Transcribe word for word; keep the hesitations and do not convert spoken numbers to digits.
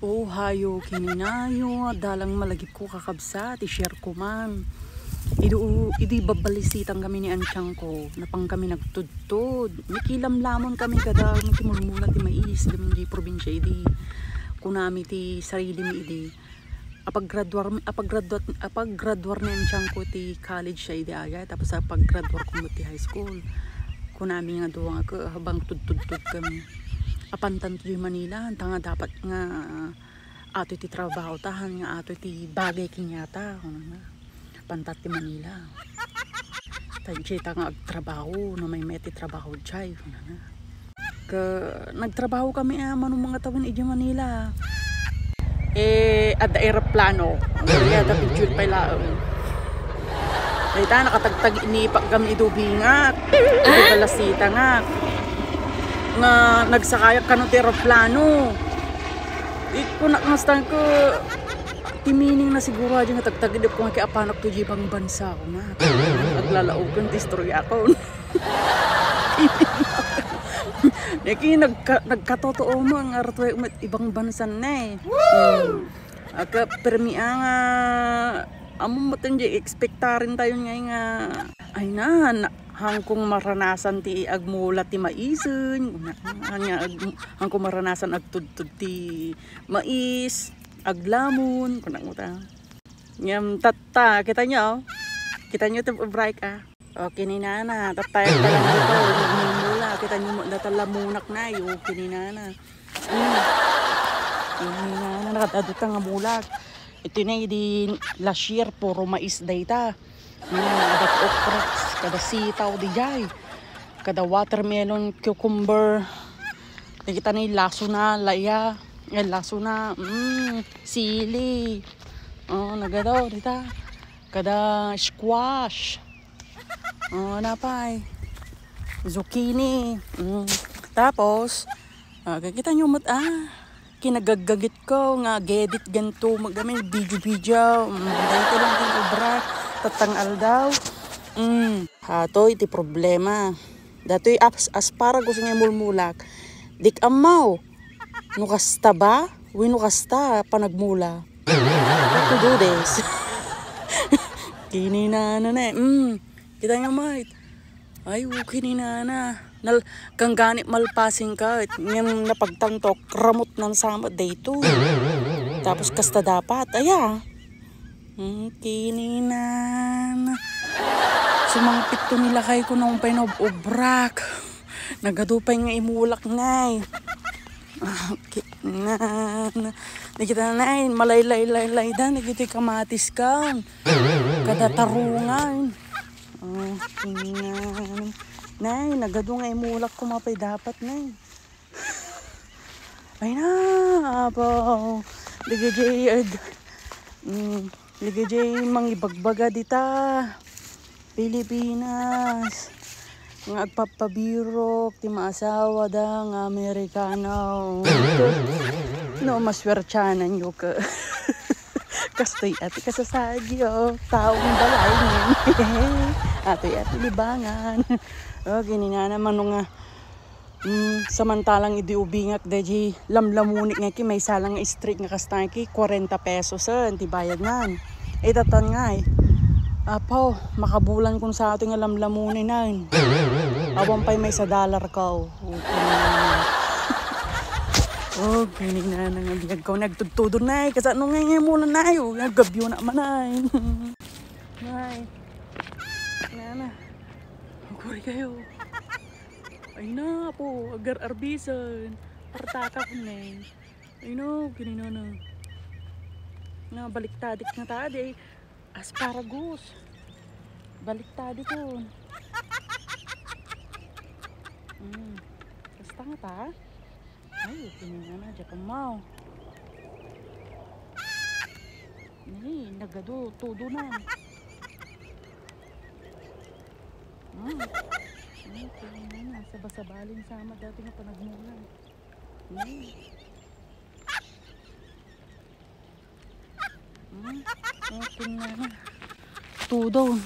O hayo, kininayo, adda lang malagipko kakabsat, i-share ko man. Idi, idi babbalisitan kami ni antiangko, napan kami nagtudtod. Nakilamlamon kami kada nakimulmula ti mais, dayta probinsya idi. Kunami ti sarilimi idi. Apaggraduar, apaggraduat, apaggraduar ni antiangko ti college siya idi aya, tapos apaggraduarko met ti high school. Kunami nga dua nga ke-, habang tudtudtod kami. Apantan to di Manila, anta nga dapat nga ato ti trabaho ta, haan nga ato ti bagay kaniata, kunana. Apantan ti Manila. Ta, diay ta nga agtrabaho, no maymayat ti trabaho diay, kunana. Ke-, nagtrabaho kami a mano nga tawen idi Manila. Eh, adda eroplano. Ania ta picture pay laeng. Dayta, nakatagtaginipak kami idi ubingak. Idi balasita nga. Nga nagsakayak kano ti eroplano. Ikuna nga stan ko, ti meaning na siguro, adi nga tagtagidipko nga kiapanak to di ibang bansa, kuna. Aglalaoken ti istoriakon. Naki nagka-, nagkatotoo mo nga artuay met ibang bansa na eh. Hmm. Aka, permi nga, amo met diay ekspektaren tayo nga, nga, ay na, na, hangkong maranasan ti agmula ti maisen, nga, nga ag-, hangkong maranasan agtudtod ti mais, aglamon, kunana ta. Ngem tatta, kita nyo, oh. Kita nyo ti break, ah. Okay ni nana, tattayag pa lang dito, nagmumula. Kita nyo mo, data lamunak na, eh. Okay ni nana. Mm. Okay ni nana, nakadadota nga mulak. Ito na, di last year, puro mais dayta. Mm, kada okra, kada sitaw, di jay. Kada watermelon, cucumber. Nakita na yung laso na, laya. Eh, laso na, mm, sili. Oh, nagadaw, dita. Kada squash. Oh, napay. Zucchini. Mm. Tapos, ah, kita nyo mat, ah, kinagaggagit ko nga gedit ganito, magdamay video-video. Mm, dahil ko lang din obra, tatang aldaw. Mm, hatoy, ti problema. Datoy as-, asparagus nga mulmulak. Dik ammaw. No kasta ba? Wenno kasta panagmula. What to do this? Kininana na eh. Mm. Kita nga, mate. Ay, okay ni nana. Nal-, kang ganit malpasin ka. Ngem napagtantok, ramot nan samat dayto. Tapos kasta dapat. Aya. Hmm, kininan. Sumangpit to ni lakay ko nung pay naub-ubrak. Nagadu pay nga imulak, nay. Ah, ki-, na, na, nakita, nay, malaylay-laylay da, nakita kamatis ka. Kada tarungan. Oh, kininan. Nay, nagadu nga imulak ko mapay dapat, nay. Ay na, apaw. Dagijay, ag-, mm, dagijay mangibagbaga dita Pilipinas. Nga agpapabirok ti maasawa da nga Amerikano. No, maswertianan yo ka. Kastoy ati kasasadyo. Taong balay niyan. Atoy ati libangan. O, kininana mano nga Mm, samantalang idi ubingak, daydi lamlamunik nga ki, maysa lang nga street nga kasta nga ki, kwarenta pesos, eh, ti bayad nan. Itatan nga, eh. Apaw, makabulan kun sa ato nga lamlamuni nan. Awan pay maysa dollar ka, oh. Okay na nga biag ko. Okay na nga biag ko. Nagtudtudon na, eh. Kasano nga nga mula na, eh, oh. Nagabyo na man, eh. Ay. Nana. Kuri kayo. Ay na po, agar-arbisan. Partaka ko na eh. Ay no, kininana. Na, baliktadik na ta, di. Asparagus. Baliktadik ko. Mm. Basta nga ta. Ay, kininana, di ka mau. Ni, nagadu, tudo na. Hmm. Ay, kaya na, nasa basabalin sama dati nga panagmulan. Hmm. Hmm. Okay na. Tudon.